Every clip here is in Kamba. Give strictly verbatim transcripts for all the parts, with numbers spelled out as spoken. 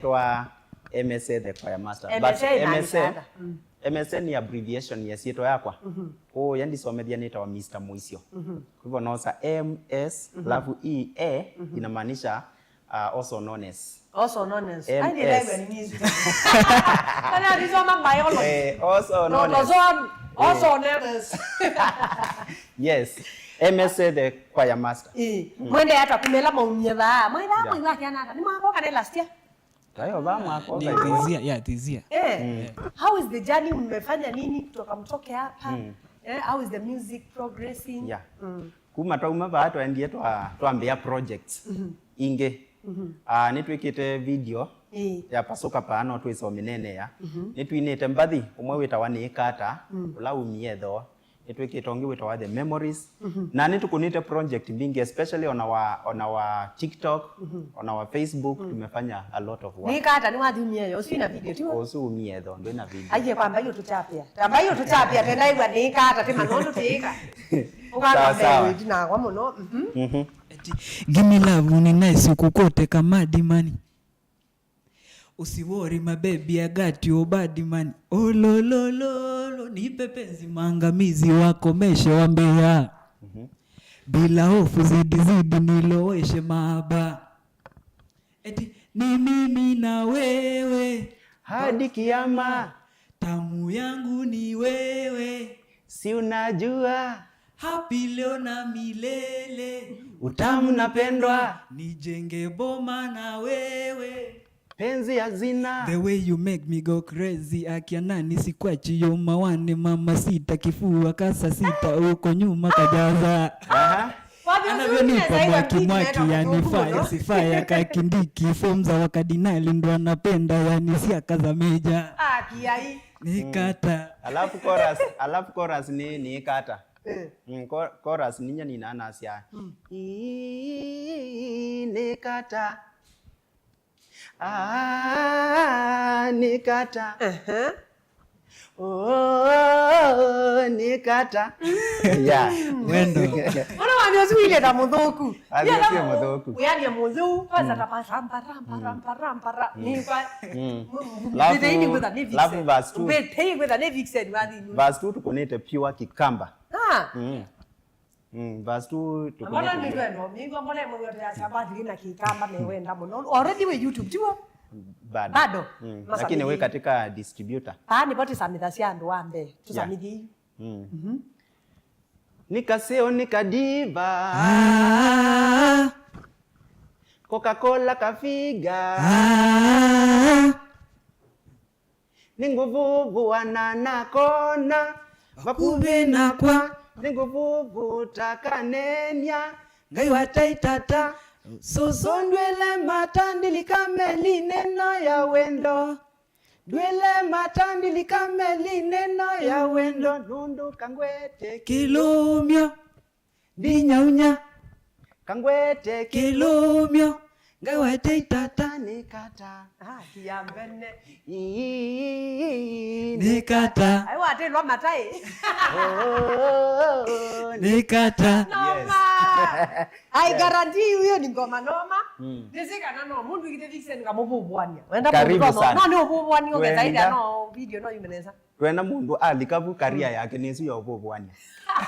Twa M S A the choir master. But M S A ĩmaanisha ata? Mm. M S A nĩ abbreviation ya syĩtwa yakwa. Mhm. Kwoou ya ndisomethya nĩtawa Mister Mũisyo. Mhm. Kwa hivyo nosa M S, mhm, alafu E A, mhm, inamaanisha, uh, also known as. Also known as. M S. Ai, nĩnaĩw'a nĩ nisu. Kana ndisoma biology. Eh, also known as. Protozoan, also known as. Yes. M S A the choir master. Eh, mm, mwende hata kumela maumie vaa. Mwaitha, yeah, mwaitha kiana hata. Nĩ mwaka kana last year? Tayo va mwaka. Ni this year, yeah, this year. Eh, mm, how is the journey? Mmefanya nini kutoka mtoke hapa? Mm. Eh, how is the music progressing? Yeah. Mm. Kuma twauma vaa twaendie twa twambĩa projects, mhm, ingĩ. Mhm. Ah, nĩtwĩkĩte video, ĩĩ, ya Pasuka Paa, no twĩsomĩneenea. Mhm. Nĩtwinĩte mbathi ũmwe wĩtawa Nĩkata, mm, ũla umie thoo. Nĩtwĩkĩte ũngĩ wĩtawa The Memories. Mhm. Na nĩtũkũnĩte project mbingĩ, especially on our, on our TikTok, mhm, on our Facebook, mhm, tumefanya a lot of work. Nĩkata nĩwathumie yo, ũsu ina video, tiwo? Ũsu umie tho, ndwĩ na video. Aiye, kwamba iyo tũchapia. Kwamba iyo tũchapia, tena igwa nĩkata, tima nondu tĩka. Sawa, sawa. Ũkana ndinakwa mũno. Mhm. Mhm. Eti, give me love, ni nice, ukukote kama dimani. Usiwori mabebi, I got you bad man. Olololo, nipe penzi maangamizi, wakomeshe wambea. Mhm. Bila hofu zidi zidi, niloweshe mahaba. Eti, ni mimi na wewe. Hadi kiama. Tamu yangu ni wewe. Si unajua. Happy leo na milele. Utamu napendwa. Nijenge boma na wewe. Penzi hazina. The way you make me go crazy. Akia nani sikwachi yo mawane mama sita kifua kasa sita uko nyuma kajaza. Aha. Anavyonipa mwaki mwaki yani fire si fire kakindiki form za wakadinali ndo anapenda yani siaka za meja. Akiai. Nĩkata. Alafu chorus, alafu chorus nĩ, nĩkata. Eh. Mm, cho-, chorus ninya ninanasya. Mm. Ii, nĩkata. Ah, nĩkata. Ehe. Oh, nĩkata. Yeah. Wendo. Ona wani ũsu wile ta mũthũku. Athi ũsu mũthũku. Uyania mũthũku, kwanza ta pa rampa, rampa, rampa, rampa, ra-, ni kwa. Mm. Alafu, mbetei ni kwitha ni alafu vixen. Verse two. Mbetei kwitha ni vixen wathi. Verse two tukunite pure Kikamba. Ah. Mm. Mm, verse two tukunite. Mbona ni twendo, migwa mbona mwe yote ya sabathi na Kikamba me wenda mũno. Already we YouTube, tiwo? Bado. Bado. Mm. Lakini we katika distributor. Ah, ni bote samitha cia andũ wa mbee. Yeah. Tusamithie. Mm. Mhm. Ni kaseo ni kadiva. Ah. Coca-Cola kafiga. Ah. Nĩngũvũvũa na nakona vakuvĩ nakwa. Nĩngũvũvũta kanenia Ngai wa taitata. Sũsũ ndwĩle mata ndilika melinĩ ĩno ya wendo. Ndwĩle mata ndilika melinĩ ĩno ya wendo nũndũ kangwete kĩlũmyo. Ndinyaunya. Kangwete kĩlũmyo. Ngai wa taitata nĩkata. Ah, kiyambene. Ii, nĩkata. Ai, watilwa matai. Oh, nĩkata. Noma. Yes. I guarantee you, hiyo ni ngoma noma. Mm. Ndisi kana no, mũndũ ikite vixen kamũvũvũania. Wenda karibu mũndũ no, sana. No, nĩ ũvũvũani, ũngezaida no, video no yume nesa. Twenda mũndũ alika vu career yake nĩsu ya ũvũvũani.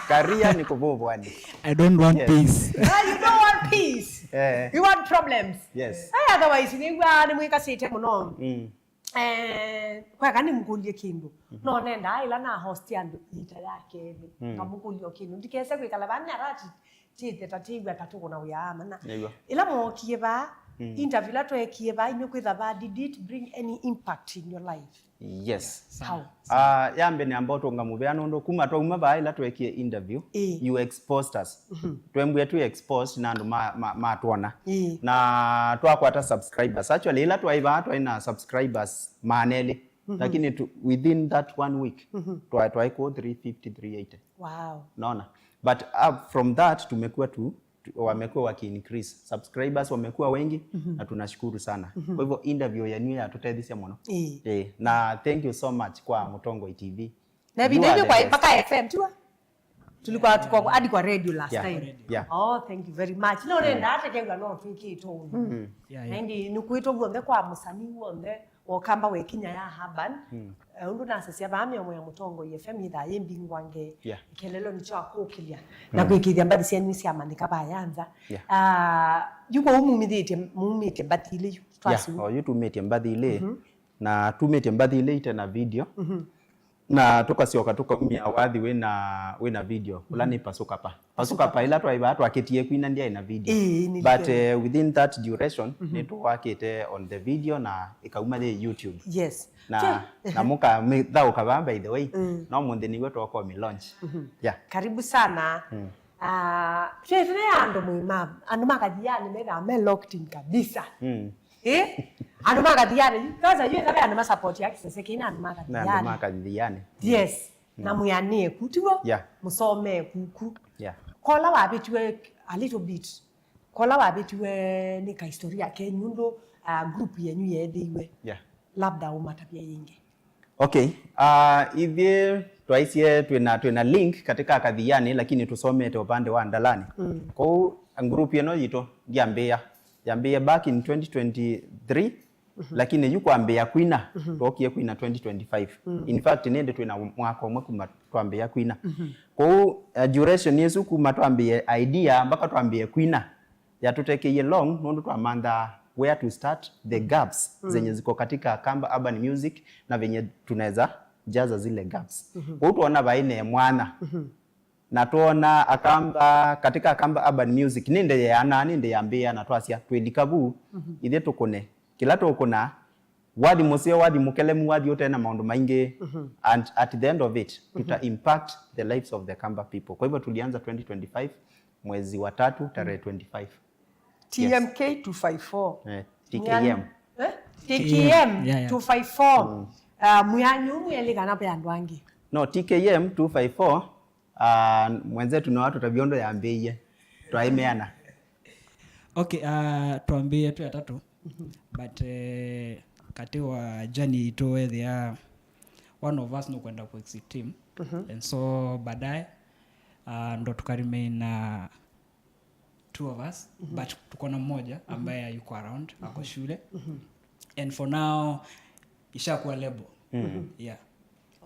Career nĩ kũvũvũania. I don't want peace. No, you don't want peace. Eh. You want problems. Yes. Hey, otherwise, nĩw'a nĩmwĩkasĩte mũno. Mm. Eh, kweka nĩmũkũlye kĩndũ. Mhm. No nenda ĩla na host andũ ita ya kethĩ. Mm. Ngamũkũlya kĩndũ. Ndikese kwĩkala vana rati titheta tĩw'a ta tũkũna wĩa amana. Nĩw'o. Ĩla mookie vaa, mm, interview ĩla tweekie vaa, inyuĩ kwĩtha vaa, did it bring any impact in your life? Yes. How? Ah, ya mbee nĩ amba ũtũnga mũvea nũndũ kuma twauma vaa ĩla tweekie interview, ĩĩ, you exposed us. Mhm. Twembwie twĩ exposed na andũ ma, ma, matwona. Ĩĩ. Na twakwata subscribers. Actually, ĩla twaĩ vaa twaĩ na subscribers maana elĩ. Mhm. Lakini tu, within that one week, mhm, twa, twaĩ kũũ three fifty, three eighty. Wow. Unaona? But up from that tumekuwa tu, tu, wamekuwa waki increase. Subscribers wamekuwa wengi, mhm, na tunashukuru sana. Mhm. Kwa hivyo interview yenu yatũtethisya mũno. Ĩĩ. Eh, na thank you so much kwa Mũtongoi T V. Na video you are the best. Kwa mpaka F M tu. Tulikuwa tuko hadi kwa radio last Yeah. time. Yeah. Oh, thank you very much. No nenda hata kegwa no twikitwo. Mm. Yeah, yeah. Nindi nukwitwo guonthe kwa musanii wonthe wa Ũkamba wekinya ya Urban. Mm. Eh, undu nasasya vaa mĩomo ya Mũtongoi F M ithaa yĩ mbingwange. Yeah. Kelelo nĩkyo akũkĩlya. Na kwĩkĩthya mbathi syenyu sya manika vaya nza. Yeah. Ah, yu kwa umumithĩtye mumĩtye mbathi ilĩ yu. Yeah, Twasi. Oh, yu tumĩtye mbathi ilĩ. Mhm. Na tumĩtye mbathi ilĩ ite na video. Mhm. Na tũkasyoka tũkaumya wathi wĩna wĩna video ũla nĩ Pasukapa. Pasukapa ĩla twaĩ vaa twakĩtie kwina ndyaĩ na video. Ĩĩ, nĩ But video. Uh, within that duration nĩtũwakĩte on the video na ĩkauma yĩ YouTube. Yes. Na Sure. Na mũkamĩthaũka vaa, by the way. Mm. No mũnthĩ nĩw'o twakomĩ launch. Yeah. Karibu sana. Mm. Ah, twĩtĩle andũ mwĩma, andũ ma Kathiani methaa me locked in kabisa. Mm. Eh? Andũ ma Kathiani, kwanza yu ĩthawe andũ ma support ya kĩsese kĩna andũ ma Na andũ ma Kathiani. Kathiani. Yes. Na mwĩanĩe ku, tiw'o? Yeah. Mũsomee kuku. Yeah. Kola wavĩtiwe a little bit. Kola wavĩtiwe nĩ ka historia kenyu ũndũ, uh, group yenyu yeethĩiwe. Yeah. Labda ũmatavya yĩngĩ. Okay. Uh, ithyĩ twaisye twĩna twĩna link katika Kathiani lakini tũsomete upande wa Ndalani. Mm. Kwoou group ĩno yitũ yambĩĩa yambĩĩa back in twenty twenty-three. Mhm. Lakini yu kwambĩĩa kwina, mhm, twokie kwina twenty twenty-five. Mm. In fact, nĩndĩ twĩna mwaka ũmwe kuma twambĩĩa kwina. Mhm. Kwoou, uh, duration ĩsu kuma twambĩĩe idea mpaka twambĩĩe kwina, yatũtekeie long, nũndũ twamanthaa where to start the gaps, mm, zenye ziko katika Kamba urban music na venye tunaweza jaza zile gaps. Mhm. Kwoou tuona vaĩ ne mwana. Mhm. Na twona Akamba, katika Akamba urban music, nĩndĩ yeanaa, nĩndĩ yambĩĩa na twasya, twĩlika vu, mhm, ithyĩ tũkũne. Kĩla tũkũna, wathi mũseo, wathi mũkelemu, wathi ũte na maũndũ maingĩ, mhm, and at the end of it, mhm, tuta impact the lives of the Kamba people. Kwa hivyo tulianza twenty twenty-five, mwezi wa tatu, tarehe twenty-five. T M K two five four. Eh, T K M. Eh? T K M, yeah, yeah. Two five four. Mm. Ah, mwianyu mwelĩ kana pe andũ angĩ? No, T K M two five four, ah, mwenzetu no atũtavya ũndũ yambĩĩie. Twaimeana. Okay, ah, twambĩĩe twĩ atatũ. Mhm. But, eh, katĩ wa journey itũ wethĩa one of us nũkwenda ku exit team. Mhm. And so baadaye, ah, ndo tukaremain na two of us, mhm, but tuko na mmoja, mhm, ambaye hayuko around, ako, mhm, shule. Mhm. And for now, ishakuwa label. Mm. Mhm. Yeah.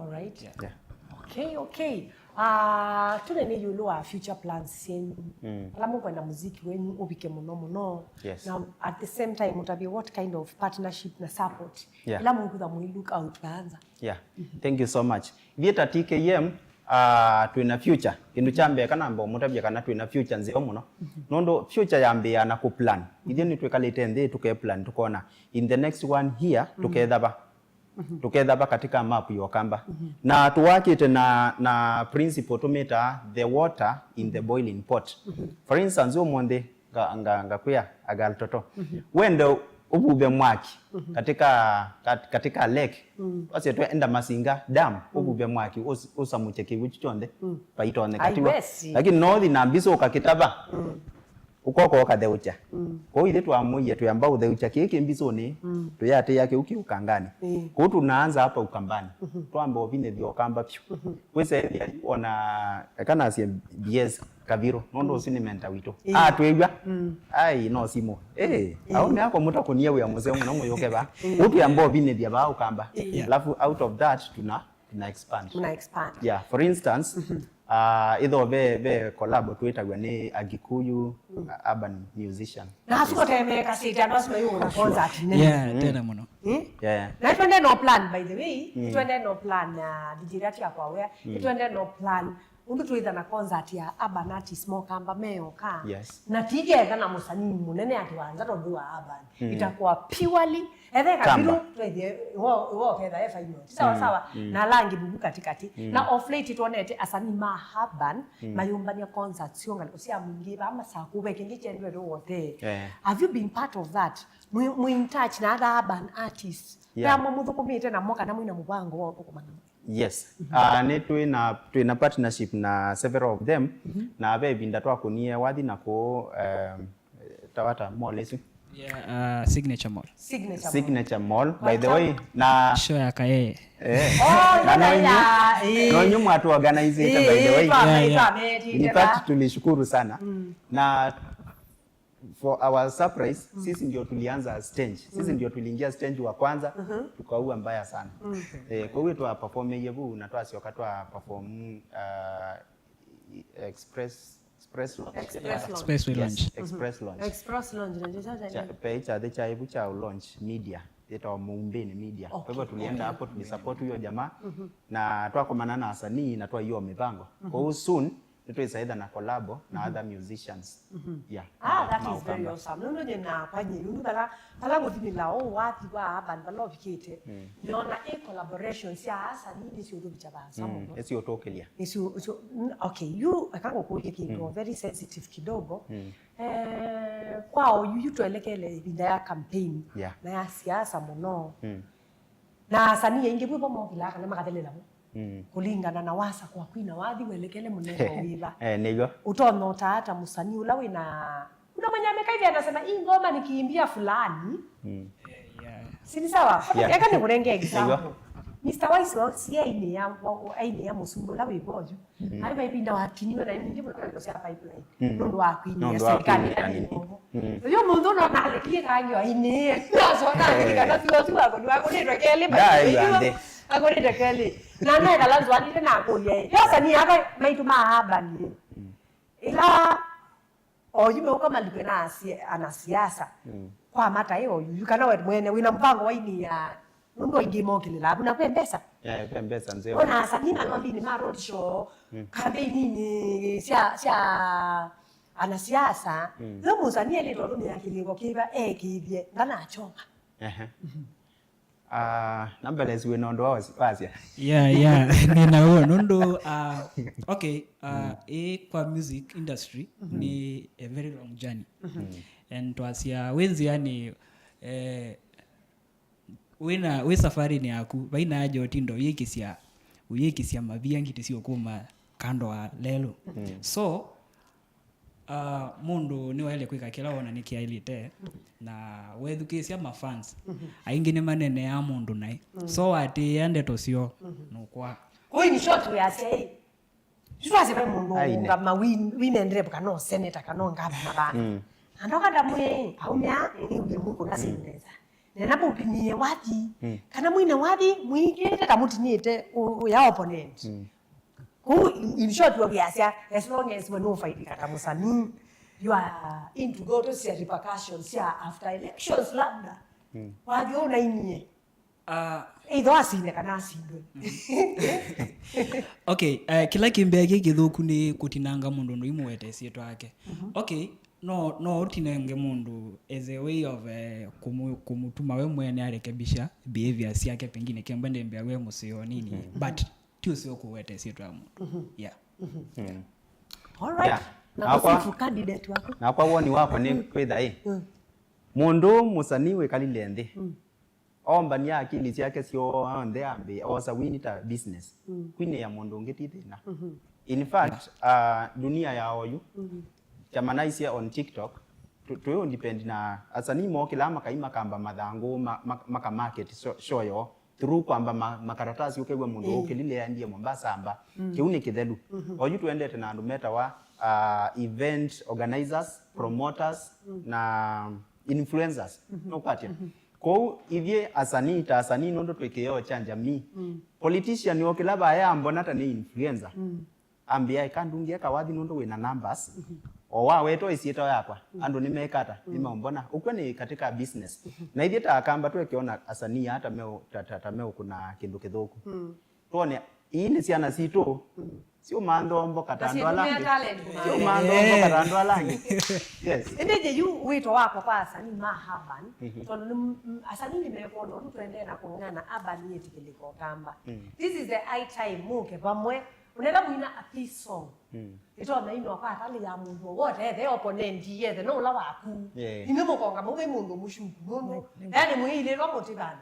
All right. Yeah. Yeah. Okay, okay. Ah, tũnene ĩũlũ wa future plans syenyu. Mm. Ala mũkwenda muziki wenyu ũvike mũno mũno. Yes. Na at the same time, ũtavye what kind of partnership na support, yeah, ila mũkwĩtha mũi look out kwanza. Yeah. Mhm. Thank you so much. Ithyĩ ta T K M, ah, twĩna future. Kĩndũ kya mbee kana mba ũmũtavya kana twĩna future nzeo mũno. Mhm. Nũndũ future yambĩĩa na kũ plan. Ithyĩ nĩtwĩkalĩte nthĩ tũke plan tũkona in the next one year, mhm, tũkethava. Mhm. Tũkethava katika map ya Ũkamba. Mhm. Na tũwakĩte na, na principle tũmĩtaa the water in the boiling pot. Mhm. For instance, ũmũnthĩ nga, nga, ngakwĩa agaltoto. Mhm. Wende ũvuve mwaki, mhm, katika, kat-, katika lake. Mm. Wasye twe enda Masinga dam, mm, ũvuve mwaki, ũs-, ũsamũkye kĩw'ũ kyu kyonthe, mm, vaitonyeka. Ai, tiw'o? Wesi. Lakini no ũthi na mbisũ ũkakĩtava. Mm. Ũkoka ũkatheũkya. Mm. Kwoou ithyĩ twamũie twĩamba ũtheũkya kĩĩ kĩ mbisũnĩ, mm, tũyatĩĩa kĩu kĩ ũkanganĩ. Mm. Kwoou tunaanza hapa Ukambani. Mhm. Twamba ũvinĩthya Ũkamba vyũ. Mhm. Wĩsa ethĩa yu ona, eka nasye B S Kavirũ, nũndũ, mm, ũsu nĩ mentor witũ. Mm. Atwĩw'a. Mm. Ai, no simũ. Eh, mm, aũme akwa mũtakũnie wĩa mũseo mũno mũyũke va. Mm. Ũtwĩamba ũvinĩthya vaa Ũkamba. Yeah. Alafu out of that, tuna, tuna expand. Mna expand. Yeah, for instance, mhm, ah, itho ve, ve collab twĩtaw'a nĩ Agikuyu, mm, urban musician. Na asu kote mekasĩte andũ asu mayũka na concert nene. Yeah, mm, tena mũno. Hmm? Yeah, yeah. Na twende no plan, by the way. Mm. Twende no plan, uh, D J Rati akwa wea. Mm. Twende no plan. Ũndũ twĩtha na concert ya urban artist mokamba meyoka. Yes. Na tigetha na mũsanii mũnene ati wanza tondũ wa urban. Mm. Itakuwa purely ethe Kamba. Kabiru twethie wo wo ketha e final. Sawa, mm, sawa. Mm. Na langi bubu katikati. Mm. Na of late tuonete asanii ma urban, mm, mayumbania concert sionga usia mwingi ba masaku be kingi chendwe do wote. Yeah. Have you been part of that? Mu, mu in touch na other urban artists. Yeah. Kama muthukumite na moka na mwina mubango wa kukumana. Yes. Mhm. Ah, nĩ twĩ na, twĩ na partnership na several of them. Mhm. Na ve ĩvinda twakũnie wathi na kũũ, um, Tawata Mall ĩsu. Yeah, uh, Signature Mall. Signature Mall. Signature Mall, by the way, na Show ya Kayeye. Eh. Oh, Na no, no inyu- ya, eh. No inyu mwatũorganize, by the way. Yeah, yeah. In fact, tulishukuru sana. Na for our surprise, sisi ndio tulianza stage. Sisi ndio tuliingia stage wa kwanza, tukaua mbaya sana. Eh, kwa hiyo twa perform yevu na twasyoka twa perform uh, express express launch. Express launch. Express launch. Express launch. Express launch na ndio sasa. Cha- pe kyathĩ kya ĩvu kya launch media yĩtawa Muumbini Media. Kwa hivyo Okay. Tulienda hapo, tulisupport huyo jamaa na twakomana na asanii na twaio mipango. Kwa hiyo soon nĩtwĩsaitha na collabo na other musicians. Yeah. Ah, that Ma is very Ũkamba. Awesome. Nũndũ nyina kwanye nũndũ vala vala ngũthimĩla ũũ wathi wa urban vala ũvikĩte. Nĩona ĩ collaboration sya asanii nĩsyũthũvikya vaasa Mm, mũno. Nĩsiũtũkĩlya. Nĩsyo- nĩsyo- n- okay, yu eka ngũkũlye kĩndũ very sensitive kidogo. Eh, kwa oyu yu twelekele ĩvinda ya campaign Yeah. na ya siasa mũno. Mm. Na asanii aingĩ vwĩvo mokĩlaa kana makathelela vo Mm. kũlingana na wasa kwa kwina wathi welekele mũnengo wĩva. Eh, nĩyo. Ũtonya ũtaa ata mũsanii ũla wĩna unamanya amekaithia anasema hii ngoma nikiimbia fulani. Mm. Yeah. Si ni sawa? Yeah. Eka nikurenge example. Mister Wise wa siaini ya wa- aini ya mũsumbĩ ũla wĩ voyu. Ari maipinda wakiniwe na ningi mũkwendo cia pipeline. Nũndũ wa kwini ya Nũndũ wa serikali kwini ya kanini. nini. Uyu mũndũ no nalekie kangio aini. Nasona kana sio sio ako ni wako ni twekele. Ndai yande. Ako ni twekele. Na naye kala nzwani na kulia. Yosa ni aka maitu ma habani. Ila oyu meuka malikwe na asia- anasiasa. Kwa mata ĩ oyu yu kana we mwene wĩna mpango wa ini ya nũndũ aingĩ mokĩlĩla avu na kwĩ mbesa. Yeah, ve mbesa nzeo. Ona asanii malondinĩ ma road show, kambeini sya sya anasiasa, no mũsanii elĩtwe ũtũmĩa kĩlĩko kĩva ekĩthye ndanachonga. Ehe. Ah, nambelesi wĩna ũndũ wa wasi- wasya. Yeah, yeah. Nina huo nũndũ uh, okay, uh, ĩ kwa music industry ni a very long journey. And twasya wĩ nzĩanĩ eh, wĩna wĩ safarinĩ yaku vaina aja ũtinda ũyĩkĩsya ũyĩkĩsya mavia ngiti siũkuma kando wa lelũ. So uh, mũndũ nĩwaĩle kwĩka kĩla wona nĩ kĩaĩlĩte na wethukĩĩsya mafans aingĩ nĩmaneeneaa mũndũ naĩ. So watĩĩa ndeto syoo nũkwaa. Kwa in short we are saying, sitwasye ve mũndũ Aine. Ũngama win- wine ndrevu kana ũseneta kana ũngavana vana. Andoka ndamwĩe aumya nĩw'e mũkũna sindesa nena mũpinie wathi kana mwine wathi mwingĩte ta mũtinĩte ũ- ya opponent. Kũu in- in short wakiasya as long as we nũfaidika ta mũsanii, you are into goto cia repercussions cia after elections labda wathi ũnainie. Uh, Either asinde kana asindwe. Okay, uh, kĩla kĩmbea kĩ kĩthũku nĩ kũtinanga mũndũ ũndũ imũwete syĩtwa yake. Okay, no no ũtinange mũndũ as a way of uh, kũmũ- kũmũtuma we mwene arekebisha behavior syake, pengine kembwe ndembea we mũseo nini, but ti ũseo kũwete syĩtwa ya mũndũ. Yeah. All right. Yeah. Na Nakwa- kusifu candidate wako. Nakwa woni wakwa nĩ kwĩtha ĩ mũndũ mũsanii wĩkalile nthĩ ombania akili syake syonthe ambĩ osa wini ta business. Kwinĩ ya mũndũ ũngĩ ti thĩna. In fact, uh, dunia ya oyu kyamanaisye on TikTok tu- tũyũ depend na asanii mokĩlaa makai makamba mathangũ ma- ma- makamarket show- show yoo through kwamba ma- makaratasi ũkew'a mũndũ ũkĩlile aendie Mombasa amba. Kĩu nĩ kĩthelu. Oyu tũendete na andũ metawa uh, event organizers, promoters na influencers. Nũkwatya? Kwoou ithyĩ asanii ta asanii nũndũ twĩ kĩoo kya jamii. Politician o kĩla vae ambona ta nĩ influencer. Ambĩa eka ndungie kawathi nũndũ wĩna numbers. O wawetwa ĩsyĩtwa yakwa andũ nĩmekata nĩmeumbona. Ũkw'o nĩ katika business. Na ithyĩ ta akamba twekĩona asanii aa ta meũ- ta- ta- ta meũkũna kĩndũ kĩthũku. Twone ii nĩ syana sitũ. Siũmanthomboka ta andũ ala angĩ. Siũmanthomboka ta andũ ala angĩ. Yes. Ĩndĩ je yu wĩto wakwa kwa asanii ma urban, tondũ nĩ m- asanii nĩmekwona ũndũ tũendee na kũng'ana urban yĩtĩkĩlĩka ũkamba. This is the high time mũke vamwe. Ũnenda mwina a peace song. Ĩtonya ino kwa atali ya mũndũ wote ethe opponent yethe no ũla waku. Inĩ mũkonga mũve mũndũ mũshuku mũndũ. Yani mwĩilĩlwa mũtivani.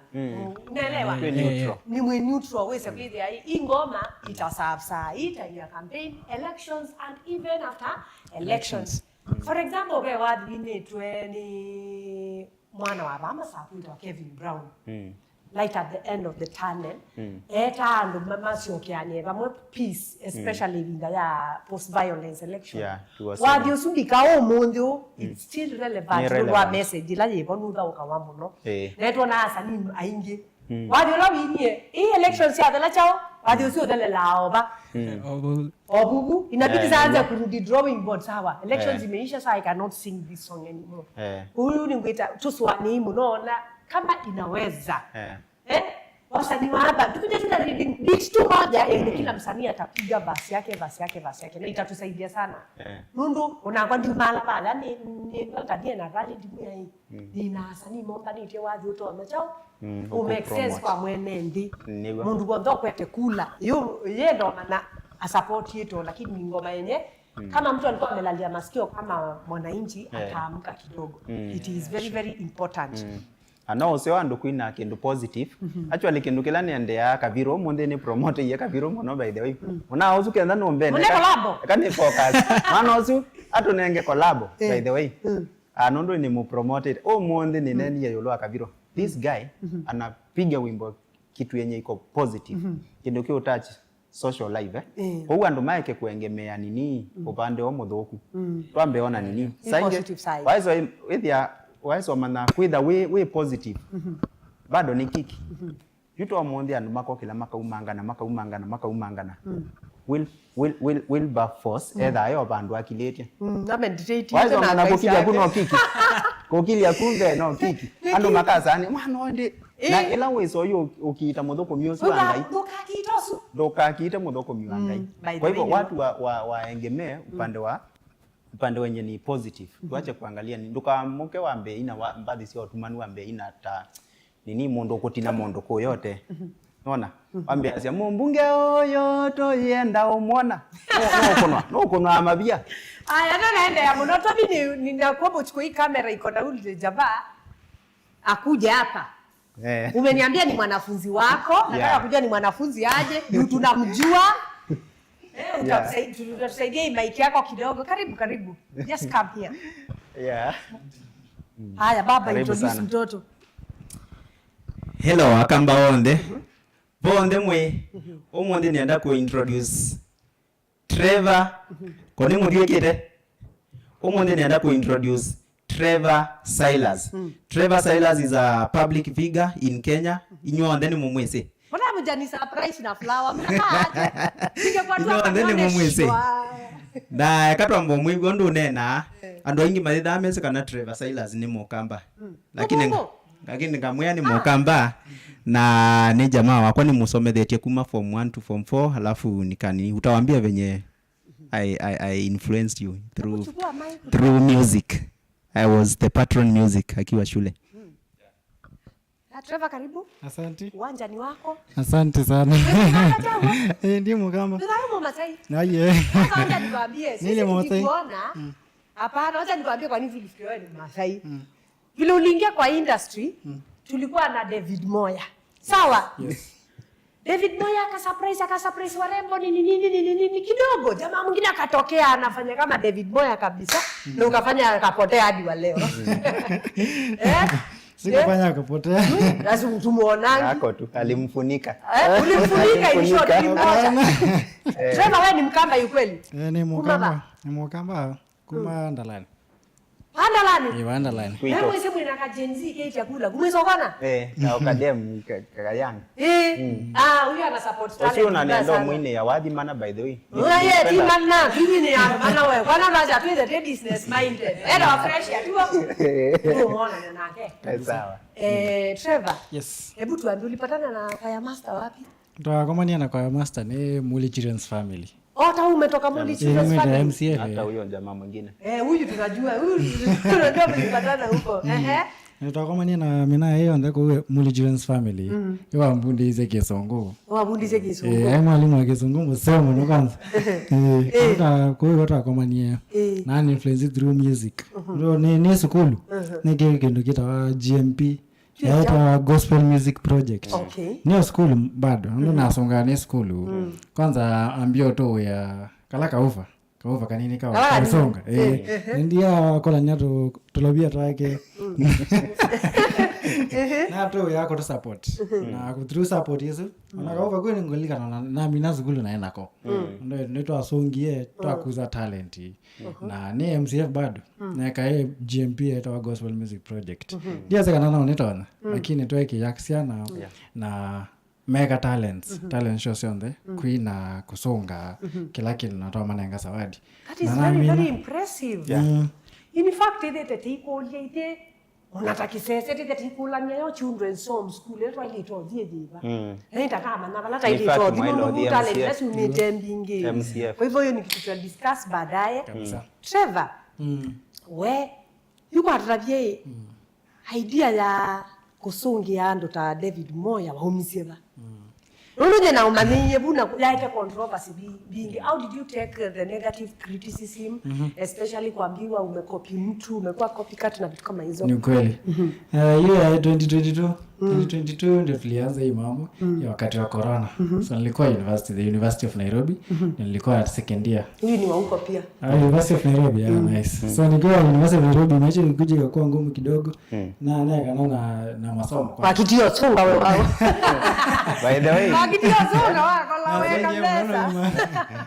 Unaelewa? Twĩ neutral. Ni mwe neutral wĩse kwĩthĩa ĩ ngoma itasavsaa ita ya campaign, elections and even after elections. For example, ve wathi winĩtwe nĩ mwana wa vaa Masaku wĩtawa Kevin Brown. Mm. Light at the end of the tunnel. Mm. Eetaa andũ ma- masyokeanĩe vamwe peace, especially ĩvinda ya post violence election. Yeah, it was wathi so- ũsu nginya ũmũnthĩ ũũ, it's still relevant. Nĩ nũndũ wa relevant. Message ĩla yĩvo nũthaũkawa mũno. Eh. Na nĩtwonaa asanii aingĩ. Mm. Wathi ũla winie, ii elections syathela kyaũ, wathi ũsu ũthelelaa ova. Mm. Ovu. Ovuvu, inabidi Eh, saanze nĩw'o. Kurudi drawing board, sawa. Elections Eh. Imeisha, so I cannot sing this song anymore. Eh. Huyu nĩngwĩta, tũsũanĩi mũno na kama inaweza. Eh. Eh? Wasanii wa hapa, tukuje tu na reading beat tu moja, yenye kila msanii atapiga verse yake, verse yake, verse yake. Na itatusaidia sana. Eh. Nũndũ, onakwa ndiumala pala, nĩ, nĩ, nĩ, nĩ na valid mia hii. Mm. Nĩ na asanii mombanĩtye wathi ũtonya kyaũ. Mm, ũ make sense ũkũpromote. Kwa mwene nthĩ. Nĩw'o. Mũndũ w'onthe ũkwete kula. Yu, ye ndo mana asupport yetu, lakini ngoma yenye, mm, kama mtu alikuwa amelalia masikio kama mwananchi, eh, ataamka kidogo. Mm. It is very, very important. Mm. Na no ũseo andũ kwina kĩndũ positive. Mhm. Actually, kĩndũ kĩla nĩendeaa Kavirũ, ũmũnthĩ nĩ promote iye Kavirũ mũno, by the way. Mm. Ona ũsu kenda nũmbene. Mũne collabo. Eka nĩ focus. Mwana ũsu, atũnenge collabo, eh, by the way. Mm. Ah, nũndũ nĩ mũpromoted. Ũmũnthĩ nĩnenie ĩũlũ wa Kavirũ. This guy, mhm, anapiga wimbo kitu yenye iko positive. Mhm. Kĩndũ kĩ touch social life, eh? Eh. Kwoou andũ maeke kũengemea nini, mm, ũvande o mũthũku. Mm. Twambe ona nini. Nĩ saingĩ, positive side. Waiswa wĩthĩa, waiswa manya kwĩtha wĩ, wĩ positive. Mhm. Bado nĩ kiki. Mhm. Yu to ũmũnthĩ andũ makokĩla makaumangana, makaumangana, makaumangana. Mm. Will, Will, Will, Wilberforce, mm, ethaa yo vandũ akilĩtye. Mm, na meditate, waisoma na kũkilya ku no kiki. Kũkilya ku mbe no kiki. Andũ makasani, mwana ũndĩ. Na ĩla wĩsa ũyũ ũkiita mũthũkũmi ũsu wa Ngai. Ndũkakiite ũsu. Ndũkakiite mũthũkũmi wa Ngai. Mm, by the way. Kwa hivyo, watu wa, wa, waegemee upande wa, upande wenye ni positive. Mhm. Tuache kuangalia ni, ndũkaamũke wambe ina wa, mbathi sya ũtumanu wambe ina ta nini mũndũ ũkũtina mũndũ kũyote. Mhm. Nona? Mhm. Wambĩasya, "Mũmbunge ũyũ tũyenda ũmwona." Nũ-, nũkũnwa, nũkũnwa mavia. Aya, nanaendelea mũno. Tobi ni, ninakuwa mũchukua hii kamera iko na ule jamaa. Akuje hapa. Eh. Umeniambia ni mwanafunzi wako, nataka, yeah, kujua ni mwanafunzi aje, juu tunamjua. Eh, yeah, utamsai-, tu-, utatusaidia hii mic yako kidogo. Karibu, karibu. Just come here. Yeah. Haya, baba, karibu introduce sana mtoto. Hello, Akamba onthe. Vonthe mwĩ. Mhm. Ũmũnthĩ nĩenda kũ introduce Trevor. Mhm. Ko nĩ mũthiĩkĩte? Ũmũnthĩ nĩenda kũ introduce Trevor Silas. Mm. Trevor Silas is a public figure in Kenya. Mhm. Inyuonthe nĩ mũmwĩsĩ. Mbona mjani surprise na flower? Mnakaa aje? Ningekuwa tu hapa nione sure. Inyuonthe nĩ mũmwĩsĩ. Na eka twamba ũmwĩw'a ũndũ ũneenaa. Eh. Andũ aingĩ mayĩthaa mesĩ kana Trevor Silas nĩ Mũkamba. Mm. Lakini, lakini ngamwĩa nĩ Mũkamba, na nĩ jamaa wakwa, nĩmũsomethetye kuma form one to form four, alafu nikani, utawambia venye I, I, I influenced you through, through music. I was the patron music akiwa shule. Ah, Trevor, karibu. Asante. Uwanja ni wako. Asante sana. Eh, ndiye Mũkamba. Ndio Masai. Aye. Sasa wacha nikwambie, sisi nikikuona, hapana, wacha nikwambie kwa nini tulifikiria wewe ni Masai. Mm. Vile uliingia kwa industry, mm, tulikuwa na David Moya. Sawa? Yes. David Moya akasurprise, akasurprise warembo nini, nini, nini, nini, kidogo. Jamaa mwingine akatokea anafanya kama David Moya kabisa, mm, na ukafanya akapotea hadi wa leo. Eh? Sikufanya akapotea. Mm, lazima tumuonangi. Ako tu, alimfunika. Eh, ulimfunika, in short, alimfunika. Ulimwacha. Eh. Trevor, wewe ni Mkamba yu kweli? Eh, ni Mkamba. Kumaba. Ni Mkamba. Kuma Ndalani. Andalani. Ĩ, Andalani. Kwito. Wewe mwese mwina ka Gen Z ke chakula. Kumwesokana? Eh, na ukadem ka, ka young. Eh. Mm. Ah, huyu ana support talent. Usi unanenda sana. Mwine ya wathi mana, by the way. Wewe ye ti mana, mimi ni ya mana wewe. Kwana baza tu the business minded. Era wa fresh ya tu. Unaona nake. Eh, sawa. Eh, Trevor. Yes. Hebu tuambie ulipatana na Kaya Master wapi? Twakomania na Kaya Master ni Muli Children's Family. Oh, hata wewe umetoka Muli Children's Family. M C F, hata huyo jamaa mwingine. Eh, huyu tunajua, huyu tunajua mlipatana huko. Mm. Ehe. Nĩtwakomanie na mina ĩyo nthe kũu Muli Children's Family. Mm. Ĩwambundĩisye Kĩsũngũ. Wabundishe Kĩsũngũ. Eh, aĩ mwalimu wa Kĩsũngũ mũseo mũno kwanza. Eh, eh, hata kũu twakomanie. Eh. Na ni influence through music. Mhm. Nĩ, nĩ sukulu. Mhm. Nĩ kĩndũ kĩtawa G M P. Yaitwa Gospel Music Project. Okay. Nĩyo sukulu bado, nũndũ nasũngaa nĩ sukulu. Mm. Kwanza ambia ũtũĩa kala kauva, Kauva kanini ka Kala kanini. Kausonga. Eh, Eh, eh. Ndia kolania tu tulovia twake. Na tu ya kutu support. Na through support yesu. Ona kauva kweli ngolika na na mina sukulu na enako. Ndo ndo twasungie twakuza talent. Na ni M C F bado. Na kae G M P etawa Gospel Music Project. Ndia seka na na unetona. Lakini tweke yaksiana Yeah. na mega talents, talent show syonthe, kwina, kusunga, kila kindu na twamanenga zawadi. That is Na very, namina- very impressive. Yeah. Mm. In fact, ithe tete ikulia ithe, ona ta kisese, ithe tete ikulania yo children's home school, ĩla twailĩte ũthiĩ yĩva. Mm. Na itakamanya vala In tailĩte fact, ũthi, mwaile nũndũ ũthi talent M C F. Isu nĩ tembi ingĩ. M C F. Kwa hivyo hiyo ni kitu tuta discuss baadaye. Kabisa. Trevor, Mm. we, yu kwatavye idea ya kũsũngĩa andũ ta David Moya waumisye va? Nũndũ nyie naũmanyĩie vu na yaete controversy vi- vingi. How did you take the negative criticism, especially kuambiwa umekopi mtu, umekuwa copycat na vitu kama hizo? Ni ukweli. Eh, hiyo ya twenty twenty-two, twenty twenty-two ndio tulianza hii mambo ya wakati wa corona. So nilikuwa university, the University of Nairobi, na nilikuwa second year. Hii ni wa huko pia. Ah, University of Nairobi, yeah, nice. So nikiwa University of Nairobi, maisha ilikuja ikakuwa ngumu kidogo. Na neka na na masomo kwa. Wakitio sunga we wao. By the way, Wakitio sunga wakola weka pesa.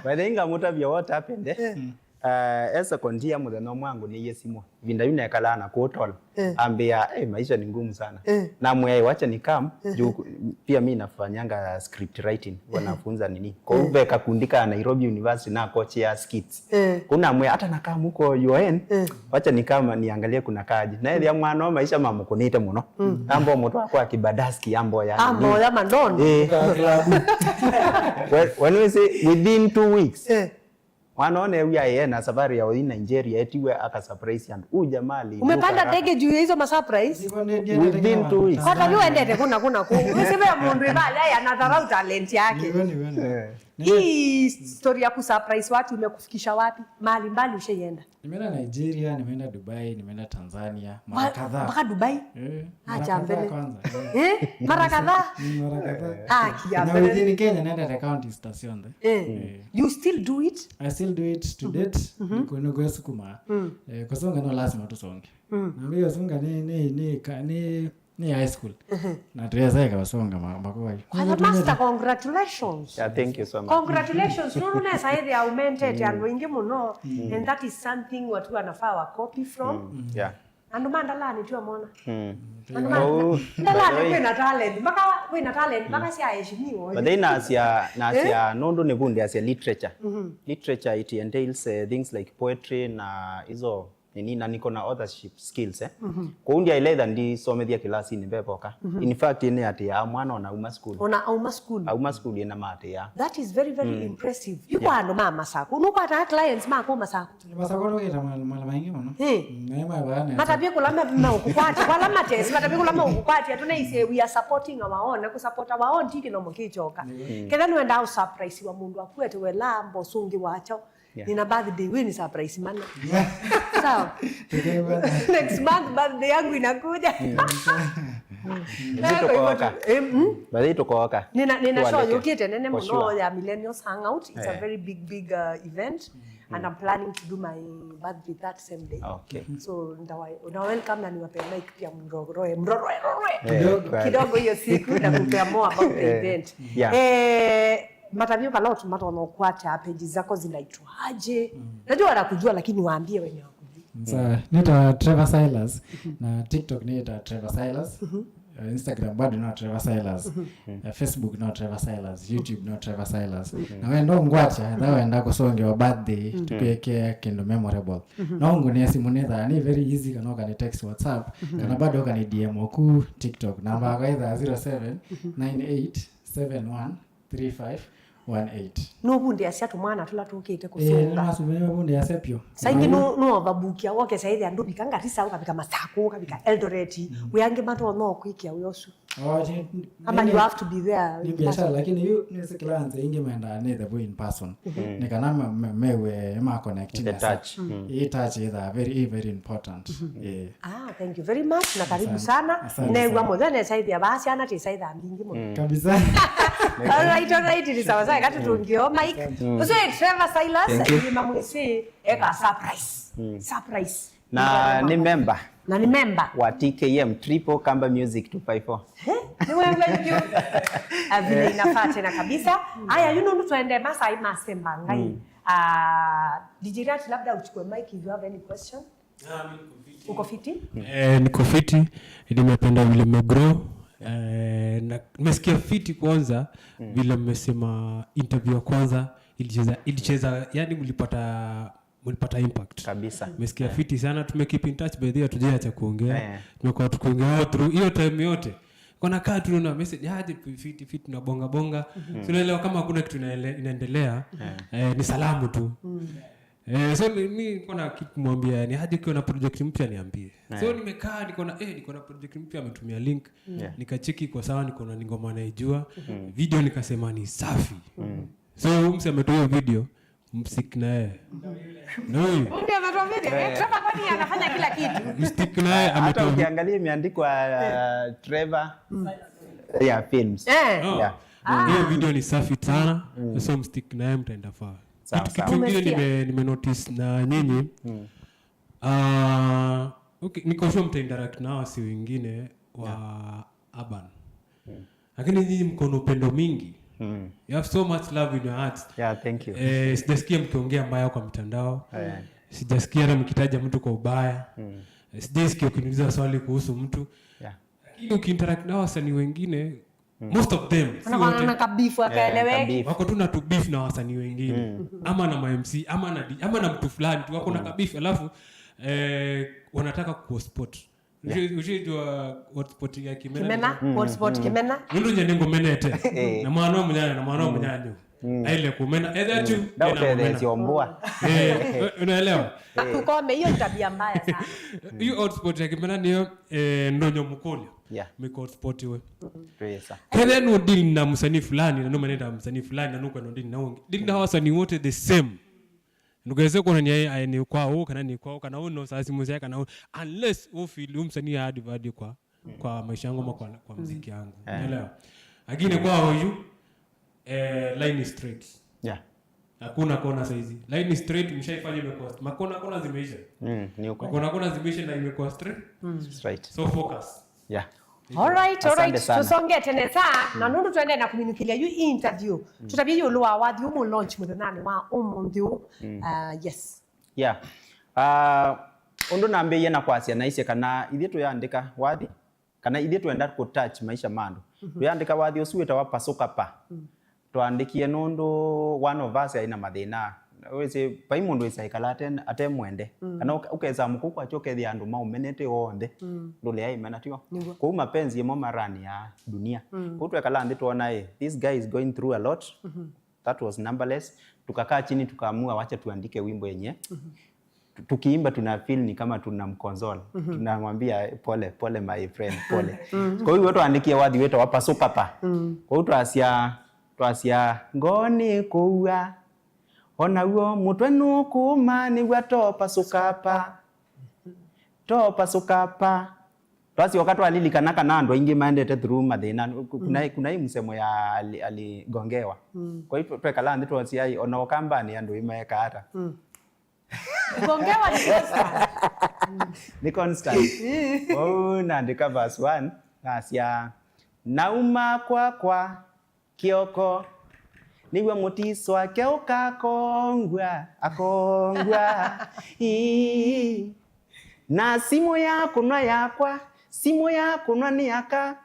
By the way, ngamutavia what happened, eh? Uh, esa kondia mũthenya ũmwe angũnĩie simũ. Vinda yu nekalaa na kũtola. Ambĩa, "Eh, maisha ni ngumu sana." Na mwĩaĩ, "Wacha ni come." Juu ku- pia mi nafanyanga script writing, huwa nafunza nini. Kwa hiyo ve kakundi ka Nairobi University na coach ya skits. Kuna mwe hata na come huko U N. Wacha ni come niangalie kuna kaji. Na ethia mwana wa maisha mamũkũnĩte mũno. Ambo mũtwe akwa kibadaski ambo ya. Ambo ya mandondo. Eh. When, when we say within two weeks. Mwana one huyu aye na safari ya ũthi Nigeria etiwe aka surprise andũ. Huyu jamaa ali- Umepanda ndege juu ya hizo ma surprise? Within two weeks. Kwata yu endete kuna kuna ku. Wisibe ya mundu ibale ya anadharau talent yake. Ni wewe, ni wewe. Eh. Hii story ya kusurprise watu imekufikisha wapi? Mahali mbali ushaienda? Nimeenda Nigeria, nimeenda Dubai, nimeenda Tanzania, mara kadhaa. Mpaka Dubai? Eh, mara kadhaa kwanza. Eh, mara kadhaa? Mm, mara kadhaa. Ah, kia. Na within Kenya naenda the counties ta cionthe. Eh. You still do it? I still do it to date. Niko niko sukuma. Eh, kusonga no lazima tusonge. Na hiyo songa ni ni ni ka- ni ni high school. Na tuweza ika kusonga ma- makoa. Kwanza master, congratulations. Yeah, thank you so much. Congratulations. Nũndũ nesa ĩthĩa umentete andũ aingĩ mũno, and that is something watu wanafaa wa copy from. Yeah. Andũ ma ndalani tio mona. Andũ ma ndalani kwĩna talent, mpaka kwĩna talent mpaka sya heshimiwa. But then nasia nasia nũndũ nĩ vundi asia literature. Literature, it entails uh, things like poetry na hizo nini, na niko na authorship skills, eh. Kũu ndiaile either ndisomethia kilasini mbevoka. In fact, nĩ atĩ ya mwana ona auma school. Ona auma school. Auma school ena mate ya. That is very, very impressive. Yu kwa andũ ma Masaku. Nũkwataa clients ma kũ Masaku? Masaku nũkĩte mala maingĩ mũno. Eh. Mm, na ema bana. Matavye kũla me- meũkũkwatya, kũla matesi, matavye kũla meũkũkwatya, tũnaisye we are supporting our own, na kũsupport our own ti kĩnomo kĩkyoka. Ketha nĩwendaa ũsurprise wa mũndũ akuete wela mbo sũngĩ wacho. Yeah. Nina birthday, we ni surprise mana. Sawa. Next month birthday yangu inakuja. Sisi tukooka. Eh, mm? Baadhi tukooka. Nina nina show yũkĩte nene mũno ya Millennials Hangout. It's a very big big uh, event, and I'm planning to do my birthday that same day. Okay. So ndawa na welcome na niwape mic pia mroroe mroroe roroe kidogo hiyo siku na kupea more about the event. Yeah. Eh, matavyo vala ũtũma tona ũkwata page zako zinaitwaje? Najua wanakujua lakini waambie wenye wakujua. Sa nita Trevor Silas na TikTok nita Trevor Silas. Uh, Instagram bado no Trevor Silas. Uh, Facebook no Trevor Silas. YouTube no Trevor Silas. Na wenda ngwacha tha wenda kusongewa birthday tukweke kindu memorable. No ngune simu nitha ni very easy kana ukani text WhatsApp kana bado ukani D M oku TikTok. Namba yakwa itha zero seven nine eight seven one three five one eight. Nũvundĩasya tũmwana tũla tũkĩte kũsũnga. Nĩmasũmĩe mavundĩasya pyũ. Saingĩ nũ- nũovabukia wokesa ĩthĩa ndũvika Ngarisa, ũkavika Masakũ, ũkavika Eldoret. Wĩ angĩ matonya kwĩkĩa wĩ ũsu. Oh, ni- ni- Ama ni- you have to be there ni in biashara person. Lakini yu nĩsĩ kĩla nzĩa ingĩ mendaa nĩthew'e in person. Nĩ kana me- me- mewe ma connect The na sa- touch. Ĩ touch ĩthaa very, ĩ very important. Eh. Ah, thank you very much na karibu sana. Asante sana. New'a mũthenya nĩsaithia vaa syana tisaitha mbingi mũno. Kabisa. All right, all right, ni sawa sawa, katutungio mic. Usu Trevor Silas, Thank you. Ni mamwisi eka surprise. Surprise. Na ni member Na ni member. Wa T K M, Triple Kamba Music two five four. He? Ni wewe ndio. Ah, vile inafaa tena kabisa. Aya, you know, mtu aende Masai Masemba ngai. Ah, D J Rat, labda uchukue mic if you have any question. Uko fiti? Eh, niko fiti. Nimependa vile mmegrow. Eh, na nimesikia fiti kwanza vile mmesema interview ya kwanza ilicheza, ilicheza, yani mlipata mlipata impact. Kabisa. Mesikia fiti sana, tume keep in touch by the way, hatujaacha kuongea. Eh. Tumekuwa tukiongea all through hiyo time yote. Kona kaa tu na message, "Aje tu fiti fiti na bonga bonga." So unaelewa kama hakuna kitu inaele- inaendelea. Eh, ni salamu tu. Eh, so ni- mi niko na kitu kumwambia ni aje ukiwa na project mpya niambie. So nimekaa niko na eh niko na project mpya, ametumia link. Nikacheki kwa sawa, niko na ni ngoma naijua. Video nikasema ni safi. So huyu mse ametoa hiyo video, msik naye. Na huyu Ndio ametoa video. Eh, Trevor kwani anafanya kila kitu. Msik naye hata ametoa vi- ukiangalia imeandikwa uh, Trevor yeah, Films. Eh. Oh. Yeah. Hiyo video ni safi sana. So msik naye, mtaenda far. Sawa, kitu sawa. Kitu kingine Umesikia? Nime, nime notice na nyinyi. Ah, okay, niko sure mta interact na wasi wengine wa urban. Lakini nyinyi mko na upendo mingi. You have so much love in your hearts. Yeah, thank you. Eh, sijasikia mkiongea mbaya kwa mitandao. Sijasikia hata mkitaja mtu kwa ubaya. Eh, sijasikia ukiniuliza swali kuhusu mtu. Yeah. Lakini ukiinteract na wasanii wengine, most of them, si wanakuwa wote, na kabifu akaeleweki. Kabifu. Wako tu na tu beef na wasanii wengine. Ama na ma M C, ama na D- ama na mtu fulani tu wako na kabifu, alafu eh, wanataka kuspot. Ushijua hotspot ya Kimena. Kimena, hotspot Kimena. Nundu nye ningumenete. Na mwana wa munyanya na mwana wa munyanya. Aile kumena. Etha tu. Ndakutetheesya mbua. Eh, unaelewa? Atukome, hiyo ni tabia mbaya sana. Hiyo hotspot ya Kimena niyo eh, ndonyo mukulyo. Yeah. Miko hotspot we. Pesa. Kethĩa no deal na msanii fulani na numeneta msanii fulani na nukwe no deal na ungi. Deal na wasanii wote the same. Ndũkese kuonania ai ni kwa ũ kana ni kwa ũ kana ũ no sasi musya kana ũ, unless ũ feel ũ msanii add value kwa kwa maisha yangu ama kwa, kwa muziki yangu. Unaelewa? Lakini kwa huyu eh, line is straight. Yeah. Hakuna kona saizi. Line is straight, mshaifanya imekuwa st- makona kona zimeisha. Mm, ni ukweli. Makona kona zimeisha na imekuwa straight. Straight. So focus. Yeah. All right, all right. Asante sana. Tusonge tene saa na nundu tuende na kuminukilia yu interview. Tutabie yu lwa wathi umu launch muthenani wa umunthi u. Uh, yes. Yeah. Uh, undu nambĩie na kwasya naisye kana ithyĩ tuyandĩka wathi kana ithyĩ twenda kũtouch maisha ma andũ. Tuyandĩka wathi ũsu wĩtawa Pasuka Pa. Twaandĩkie nũndũ one of us aĩ na mathĩna. Wĩsĩ, vai mũndũ wĩsa ĩkala ate, ate mwende. Kana ũke- ũkesa mũkũkũ atyo ũkethĩa andũ maũmenete onthe. Ndũlea ĩmena tio. Nĩw'o. Kũu mapenzi ĩmo marania dunia. Kũu twekala nthĩ twona, eh, this guy is going through a lot. That was numberless. Tukakaa chini tukaamua wacha tuandike wimbo yenye. Tu- tukiimba tuna feel ni kama tunamconsole. Tunamwambia pole pole my friend, pole. Kwa hiyo twaandikie wathi wĩtawa Pasuka Pa. Kwa hiyo twasya twasya ngoo nĩkũua, onaw'o mũtwe nũkũũma, nĩw'a topasuka pa, topasuka pa. Twasyoka twalilikana kana andũ aingĩ maendete through mathĩna. Kuna, kuna hii msemo ya ali- aligongewa. Kwa hiyo twekala nthĩ twasya, "Ai, ona Ũkambanĩ andũ ĩmaeka ata?" Gongewa ni constant. Nĩ constant. Ũu naandĩka verse one, nasya, "Nauma kwakwa kĩoko, nĩw'o mũtiso wake ũkakongwa, akongwa. Ii. Na simũ ya kũnwa yakwa, simũ ya kũnwa nĩ aka."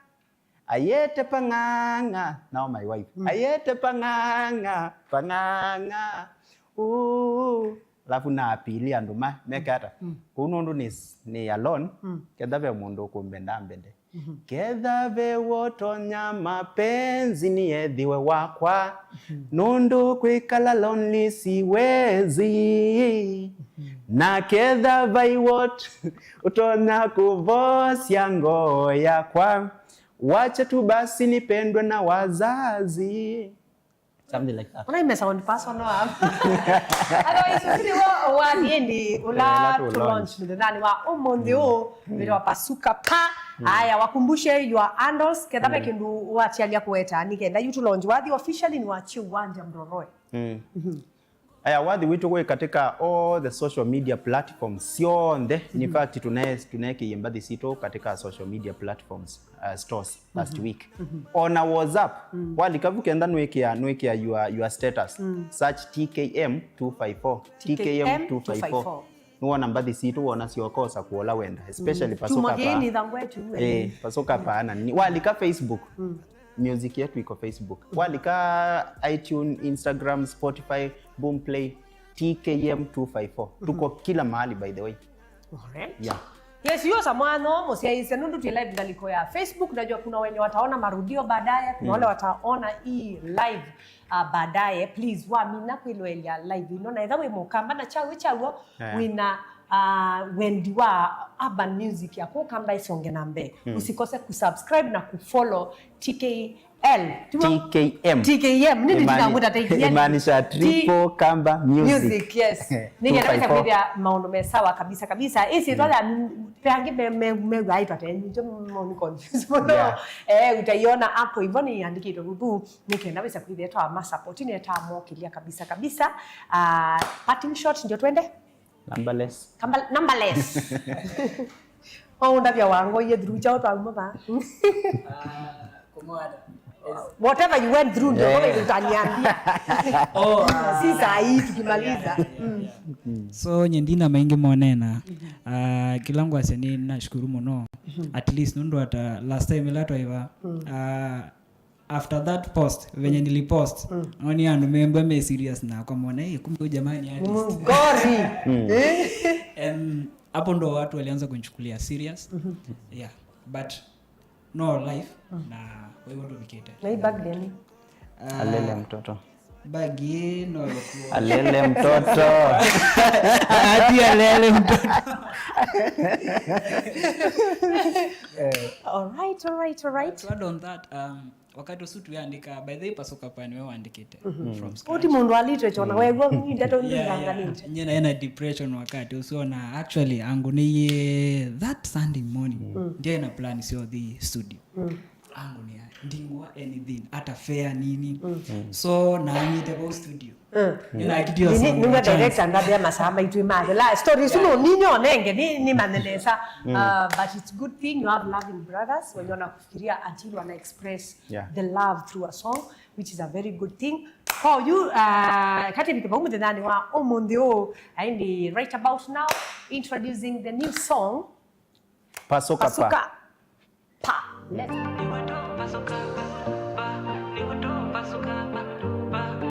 Ayete pang'ang'a, now my wife. Ayete pang'ang'a, pang'ang'a. Ooh. Alafu na apili andũ ma meke ata? Kũu nũndũ nĩ, nĩ alone, ketha ve mũndũ ũkũmbenda mbende. Ketha ve wotonya mapenzi ni ethiwe wakwa. Nũndũ kwĩkala lonely siwezi. Na ketha vai wot ũtonya kũvosya ngoo yakwa. Wacha tu basi nipendwe na wazazi. Something like that. Ona ime sound personal hapo. Otherwise, usiri wa wathi ĩndĩ ũla to launch mũthenyanĩ wa ũmũnthĩ ũũ, wĩra wa Pasuka Pa. Aya, wakumbushe your handles, ketha ve kĩndũ watialia kũweta, nĩ kenda yu to launch wathi officially nĩ wa Chiwanja Mroroe. Aya, wathi witũ wĩ katika all the social media platforms syonthe. In fact, tũne-, tũneekĩie mbathi sitũ katika social media platforms, uh, stores last week. Ona WhatsApp, walika vu kenda nwĩkĩa, nwĩkĩa your, your status. Search T K M two five four. T K M two five four. Nĩwona mbathi sitũ, wona syokosa kuola wenda, especially Pasuka Pa. Eh, Pasuka Pa na nini. Walika Facebook. Music yetu iko Facebook. Walika iTunes, Instagram, Spotify, Boomplay, T K M two five four. Tuko kila mahali, by the way. Alright. Yeah. Yes, hiyo samwano, mũsyaĩĩsya nũndũ twĩ live ngaliko ya Facebook. Najua kuna wenye wataona marudio baadaye, kuna wale wataona hii live, uh, baadaye. Please, wamina kwĩloelya live ĩno. Na ethĩwa wĩ Mũkamba na kyaũ kyaũ, wĩna uh, wendi wa urban music ya kũkamba ĩsonge na mbee, usikose kusubscribe na kufollow T K L. T K M. T K M. Nini tũkamwĩta? Imaanisha Triple Kamba Music. Music, yes. Nĩgetha wĩsa kwĩthĩa maũndũ me sawa kabisa kabisa. Ĩsi twala peangi me me me aitwa tenyu njo moni confuse mũno. Eh, utaiona hapo hivyo nĩandĩkĩtwe vuvu. Nĩkenda wĩsa kwĩthĩa twa ma support nĩ ta mokilia kabisa kabisa. Ah, parting shot ndio twende. Numberless. Kamba-, numberless. Oh, ndavya wango ye through chao twa mama. Ah, kumwada. Whatever you went through, ndio kama utaniambia. Oh, ah, si saa hii tukimaliza. So, nye ndina maingĩ monena. Ah, kĩla ngwasya nĩ nashukuru mũno. At least nũndũ hata last time ĩla twaiva, ah, after that post, venye nilipost, noni andũ membwa me serious nakwa mona, "Eh, kumbe huyu jamaa ni artist." Ngori. Em, hapo ndo watu walianza kunichukulia serious. Yeah, but no life, na kwa hivyo tuvikite. Na hii bag gani? Ah, alele mtoto. Bag hii no. Alele mtoto. Hadi alele mtoto. All right, all right, all right. To add on that, um, wakati ũsu tũyandĩka, by the way, Pasuka Pa nĩwe wandĩkĩte from scratch. Uti mũndũ wa literature na wewe ndeto ndio nganganĩte. Nye naĩ na depression wakati ũsu, na actually angu nĩ that Sunday morning. Ndiye na plan sio the studio. Angu nĩ ndingwa anything, hata fare nini. So naanyĩte kwa studio. Nĩwe director ndambĩa masaa maitũ mathela. Story isu no ninyo nenge ni ni manenesa. Uh, but it's good thing you have loving brothers wenye wanakufikiria until wana express the love through a song, which is a very good thing. For you, uh, kati vike vau mũthenyanĩ wa ũmũnthĩ ũũ, aindi right about now, introducing the new song, Pasuka Pa. Pasuka Pa. Let's